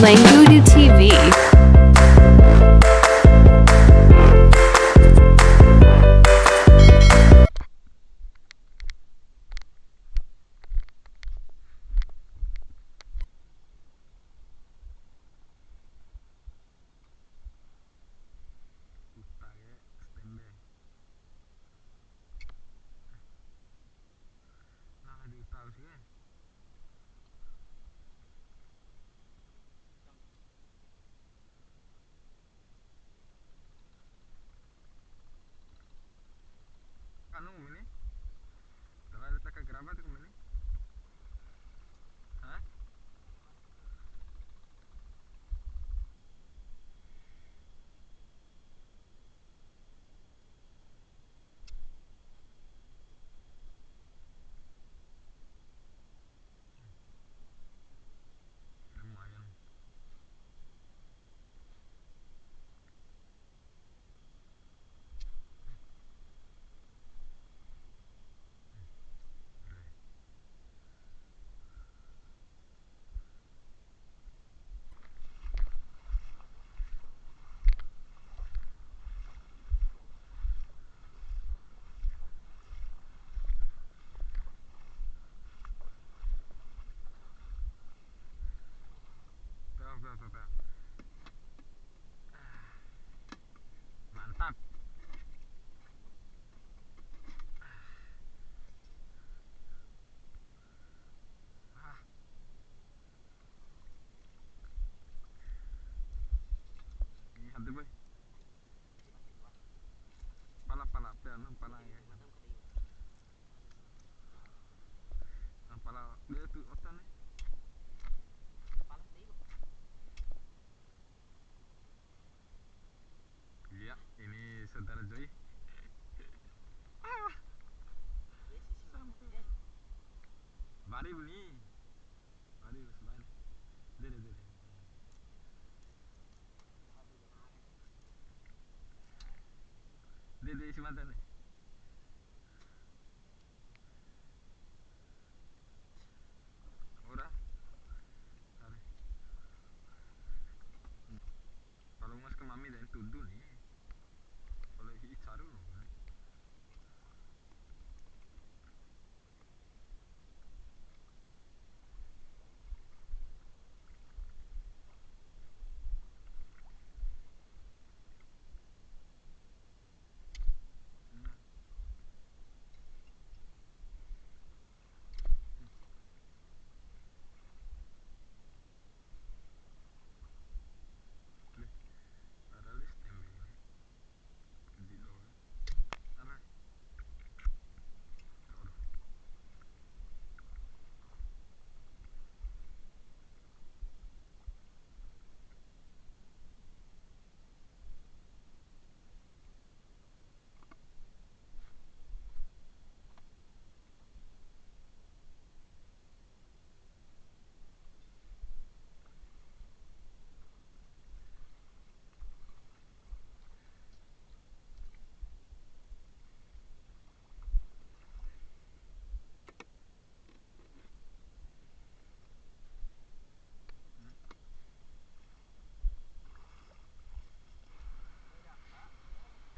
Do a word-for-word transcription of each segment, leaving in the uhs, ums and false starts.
Langudu T V. Uta ke, standby. Nah, di uta sih kan. Anu mene. Tala letak ke gerabah tuh mene. Hah? Lumayan. Mantap. Ah. Ini ada, boy. Pala, pala, pala, pala ya. Pala, dia tu otan ni. Iya, ini saudara Joy. Ah. Bari beli. Bari beli. Dede, dede. Dede, isi mantan ni. Ora. Are. Kalau mas ke mami dan tudu ni. Kalau hi'i caru.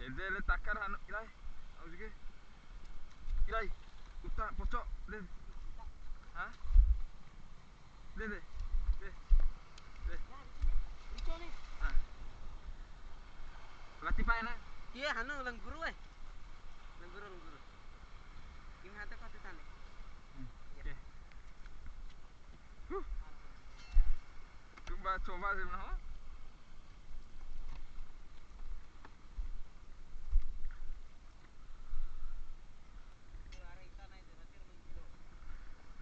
Ede le takar anu, irai. Au sike. Irai. Uta, poco, de. Ha? De, de. De. De. Ah. Lati pae na. Iya, anu, lengguru, eh. Lengguru, lengguru. Ini ada kau tuh tane. Hmm. Iya. Oke. Huh. Coba, coba sih, nah.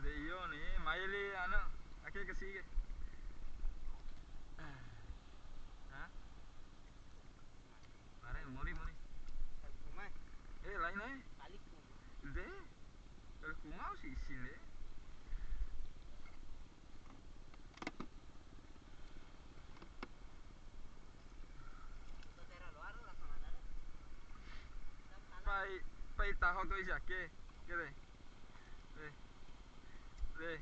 De iyo ni, mai li anu, ake ke si ke. Hah? Are, mori, mori. Uma. Eh, lain, eh. Balik. De. Kalau kuma si isin de. Pai, pai taho tu isi ake. Kere. De. De.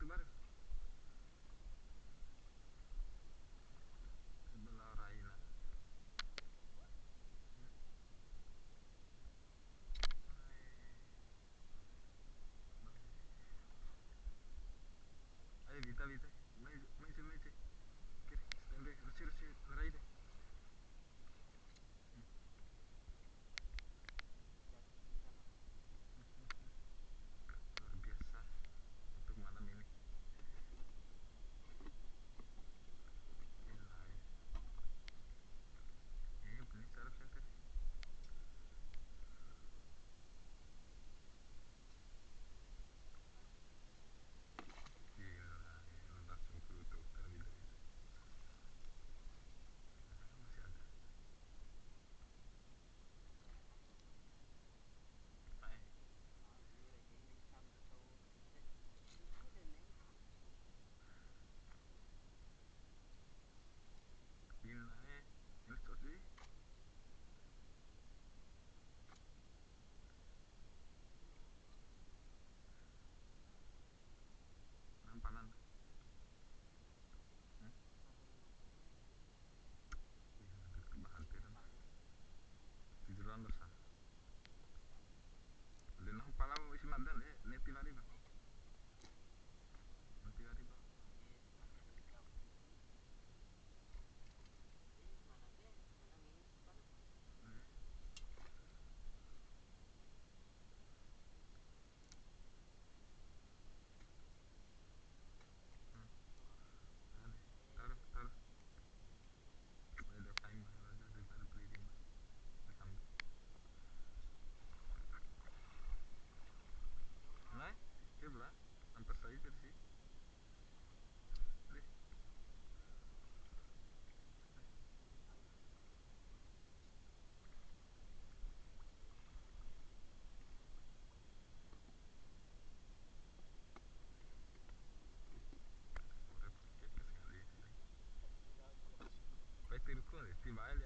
Baru. Sebelah Raina. Ayo, Vita, Vita. Mai, mai, mai, mai. Kiri, stand by. Rusi, rusi, lerai deh. Luar biasa untuk malam ini. Gila, ya. Eh, ini cara saya tadi. Gila, ya, langsung ke dokter gitu. Masih ada. Nah, eh. Gila, eh. Ini tuh sih. Nampanan. Hmm? Ih, hampir kebahante kan. Tiduran terus, ah. Udah, nah, pala isi madan, eh, neti lari, Bang. Neti lari, Bang. Hmm. Hmm. Taruh, taruh. Ada time lah, ada daripada beli di rumah. Tambah. Nah, dia pula. Ampas lagi versi. Deh. Pai tiruku, ti bae li